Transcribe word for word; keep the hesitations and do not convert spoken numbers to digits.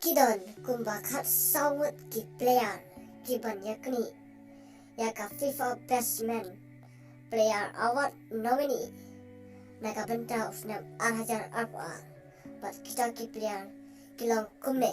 Ki don kumba khatsaw ngut ki player ki ban ïaknieh ïa ka FIFA Best Man Player Award nominee na ka bynta u snem ar hajar arphew ar. Bad kita ki player ki long kumne: